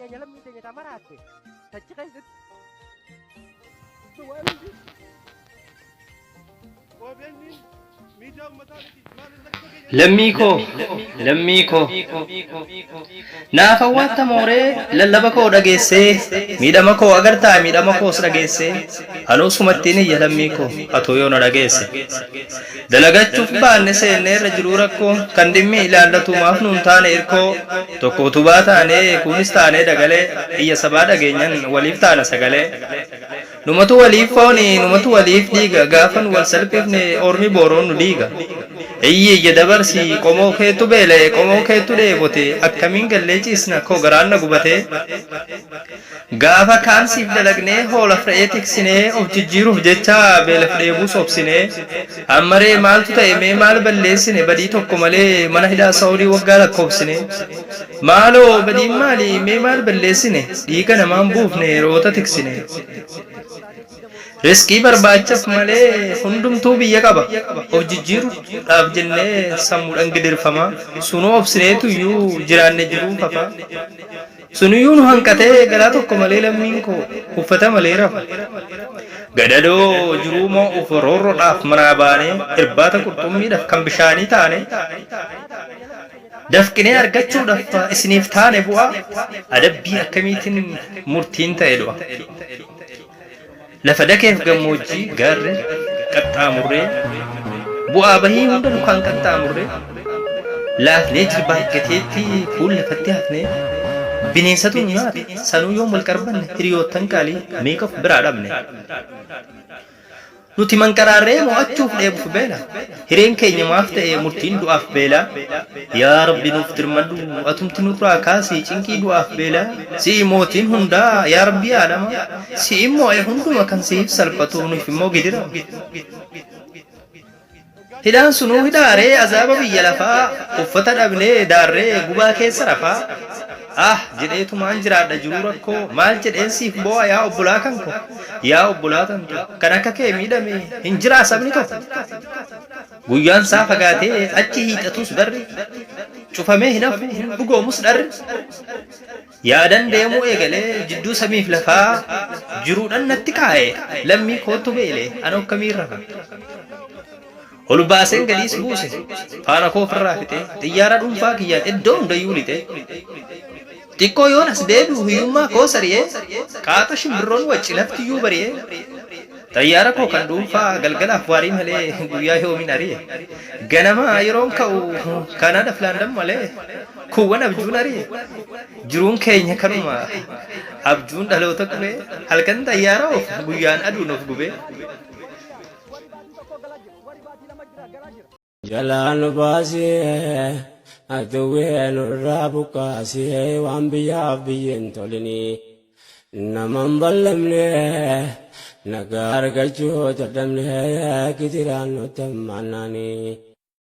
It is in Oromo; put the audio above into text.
Keenya lammiin teenya ta maraatte tachi keessatti. Lammii koo, lammii koo, naaf awwaatta mooree lallaba koo dhageessee, miidhama koo agartaa miidhama koos dhageessee, anuu sumattiin iyya lammii koo atuu yoo na dhageesse. Dalagachuuf baanne seennee irra jiruu rakkoo, kan dhimmi ilaallatu maaf nuun taane irkoo, tokko utubaa taanee kuunis taanee dagalee, iyya sabaa dhageenyan waliif taana sagalee. Numatu waliif fooni, numatu waliif dhiiga, gaafa nu wal salphifne ormi booroon nu diiga. Iyyi iyya dabarsi, qomoo keetu beela'e, qomoo keetu dheebote, akkamiin gallee ciisna koo garaan na gubatee. Gaafa kaan siif dalagnee hoolaf re'ee tiksinee, of jijjiiruuf jecha beelaf dheebuus obsinee. Ammaree maaltu ta'e mee maal balleessine badii tokko malee mana hidhaa Saawudii waggaa lakkoofsine. Maaloo badiin maali mee maal balleessine dhiiga namaan buufne re'oota tiksine. Riskii barbaachaf malee hundumtuu biyya qaba of jijjiiruudhaaf jennee sammuudhaan gidirfama sunuu obsineetuyyuu jiraanne jiruu fafa. Sunuyyuu nu hanqatee galaa tokko malee lammiin koo uffata malee rafa. Gadadoo jiruu moo'uuf roorroodhaaf manaa baanee irbaata qurxummiidhaaf kan bishaanii taane. Dafqinee argachuudhaaf isiniif taane bu'aa adabbii akkamiitiin murtiin ta'e du'a. Lafa dakeef gammoojjii gaarre qaxxaamurree bu'aa bahii hunda lukaan qaxxaamurree laafnee jilbaaf gateettii fuul lafatti hafnee bineensatu nu nyaate sanuu yoom wal qarbanne hiriyoottan qaalii meeqa of biraa dhabne. Nuti manqaraarree mo'achuuf dheebuuf beela. Hireen keenya maaf ta'e murtiin du'aaf beelaa? Yaa Rabbi nuuf dirmadhu atumti nurraa kaasi cinqii du'aaf beelaa. Si'i mootiin hundaa yaa Rabbii aalamaa. Si'i moo'e hunduma kan siif salphatu nuuf immoo gidira. Hidhaan sunuu hidhaaree azaaba biyya lafaa uffata dhabnee daarree gubaa keessa rafaa. Ah jedheetumaan jiraadha jiruu rakkoo maal jedheen siif boo'a yaa obbolaa kan koo yaa obbolaa tanto kan akka kee miidhame hin jiraa sabni tokko. Guyyaan isaa fagaatee achi hiixatus barri cufamee hin hafu hin dhugoomus dharri. Yaadan deemuu eegalee jidduu samiif lafaa jiruudhan natti kaa'e lammii koottu beele anoo akkamiin rafa. Ol baaseen gadiis buuse faana koo ofirraa fixee xiyyaara dhuunfaa kiyyaan iddoo hundayyuu lixee. Xiqqoo yoon as deebi'u hiyyummaa koo sari'ee qaaxa shimbirroon wacci laftiyyuu bari'ee. Xayyaara koo kan dhuunfaa galgalaaf waarii malee guyyaa yoomiin ari'e. Ganama yeroon ka'u Kaanaadaaf Landan malee kuuwwan abjuun ari'e. Jiruun keenya kanuma abjuun dhaloota qubee halkan xayyaara oofu guyyaan aduun of gubee. Jalaa nu baasee aduwwee nurraa buqqaasee waan biyyaaf biyyeen tolinii naman ballamne nagaa argachuu dadhabne gidiraan nutti hammaannaanii.